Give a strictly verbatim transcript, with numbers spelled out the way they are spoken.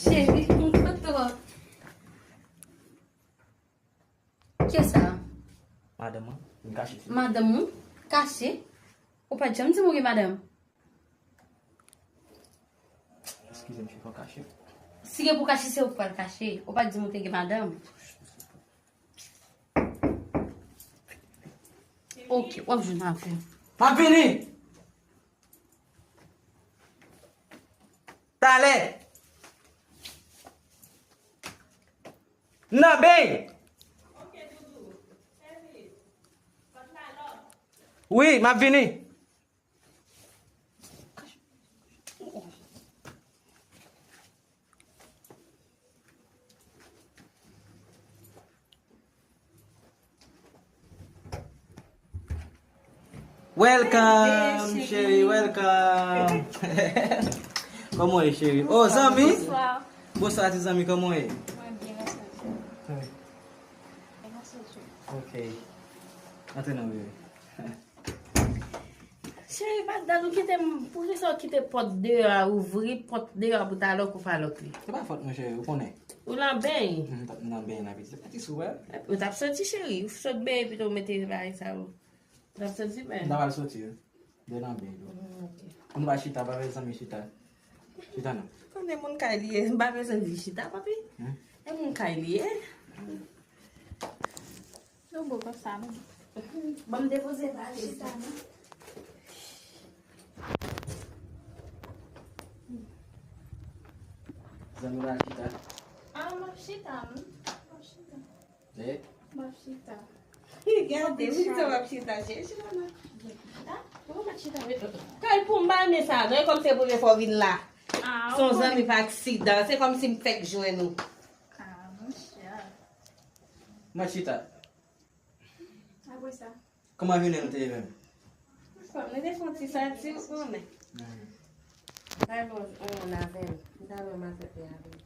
Cheri, m kontan. Kiyès sa? Madanm mwen, m kache. Madanm ou? Kache? Ou pa t janm di m ou gen madanm. Eskize m, se pou kache. Si gen pou kache, se ou k pral kache. Ou pa t di m ou te gen madanm. Ok, w ap jwenn apre. M ap vini! Talè! M nan beny! Wi, m ap vini. Welcome, cheri, welcome. Kòman w ye, cheri? Oh, zanmi. Bonswa. Bonswa, ti zanmi, kòman w ye? Mwen byen, mèsi. Wi. Mèsi. Ok. Antre non, bebe. Cheri, pa dat ou kite m, poukisa w kite pòt deyò a ouvri, pòt deyò a pou ta lòk ou pa lòk li? Se pa fòt mwen, cheri, ou konnen. Ou nan beny? M t ap nan beny la, pitit. Se pa ti sou, wè. Ou t ap soti, cheri, ou sot beny pito w mete bagay sa yo. Ou t ap soti beny? M ta pral soti, wi. De nan beny, wi. Mm, ok. Pou nou pa chita, pa fè zanmi chita. Chita non. Konnen moun kay li ye, m pa bezwen di chita, papi. Hmm? E moun kay li ye. Nou bon konsa, non? Ban m depoze bagay sa, non? Zanmi la chita. Ah, m ap chita, non? M ap chita. Eh? M ap chita. Gade, wi, sa w ap chita, cheri, chita, non? Chita? Ou pa chita, wi. Kay pou m pa renmen sa, non? E kòm se premye fwa w vin la. Ah, se yon zanmi pa aksidan. Se kòmsi m fèk jwenn ou. Ah, monchè. M ap chita. Apre sa? Kòman jounen nou te ye menm? Fanm, nou te fè yon ti sòti, ou konnen. Mhm. Bay mwen yon moun avè m. M ta renmen m ap fè avè m.